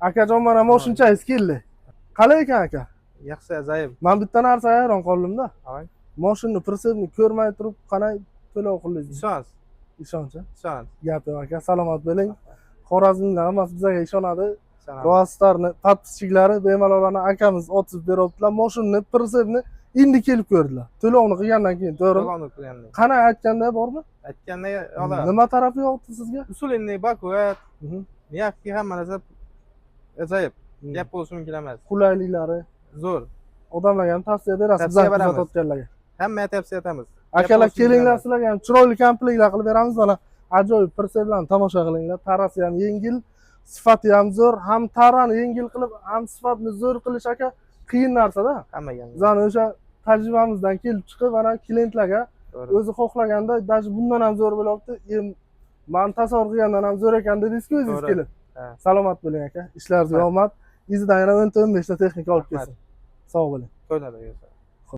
Akajon, mana moshinchangiz keldi. Qalay ekan, aka? Yaxshi, ajoyib. Man bitta narsaga hayron qoldimda. Qalay? Moshinni прицеп ni ko'rmay turib qanday to'lov qildingiz? Ishonch. Ishonch, a? Ishonch. Gap yo'q, aka, salomat bo'ling. Xorazmliklar hammasi bizga ishonadi. Ishonamiz. Roastarni подписчик lari bemalol, ana akamiz otib beryaptilar. Moshinni прицеп ni endi kelib ko'rdilar. To'lovni qilgandan keyin, to'g'rimi? To'lovni qilgandan. Qanday, aytganda bormi? Aytganda oladi. Nima tarafi yoqdi sizga? Усиленный бакуат, мягкий, hamma narsa ajoyib. Gap bo'lishi mumkin emas. Qulayliklari. Zo'r. Odamlarga ham tavsiya berasiz, Tavsiya bizani beramiz. kuzatayotganlarga. Hammaga tavsiya etamiz. Gap Akalar, bo'lishi mumkin kelinglar, emas. sizlarga ham chiroyli komplektlar qilib beramiz. Mana ajoyib прицеп larni tomosha qilinglar. Tarasi ham yengil, sifati ham zo'r. Ham tarani yengil qilib, ham sifatni zo'r qilish, aka, qiyin narsada. Hammaga. Bizani o'sha tajribamizdan kelib chiqib, mana klientlarga o'zi xohlaganda, даже bundan ham zo'r bo'lyapti. Man tasavvur qilgandan ham zo'r ekan dedingizku o'zingiz To'g'ri. kelib. Ha. Salomat bo'ling, aka, ishlaringizga Rahmat. omad. Izidan yana 10 ta, 15 ta texnika olib Rahmat. kelsin. Sog' bo'ling. To'ylarda ko'rishamiz.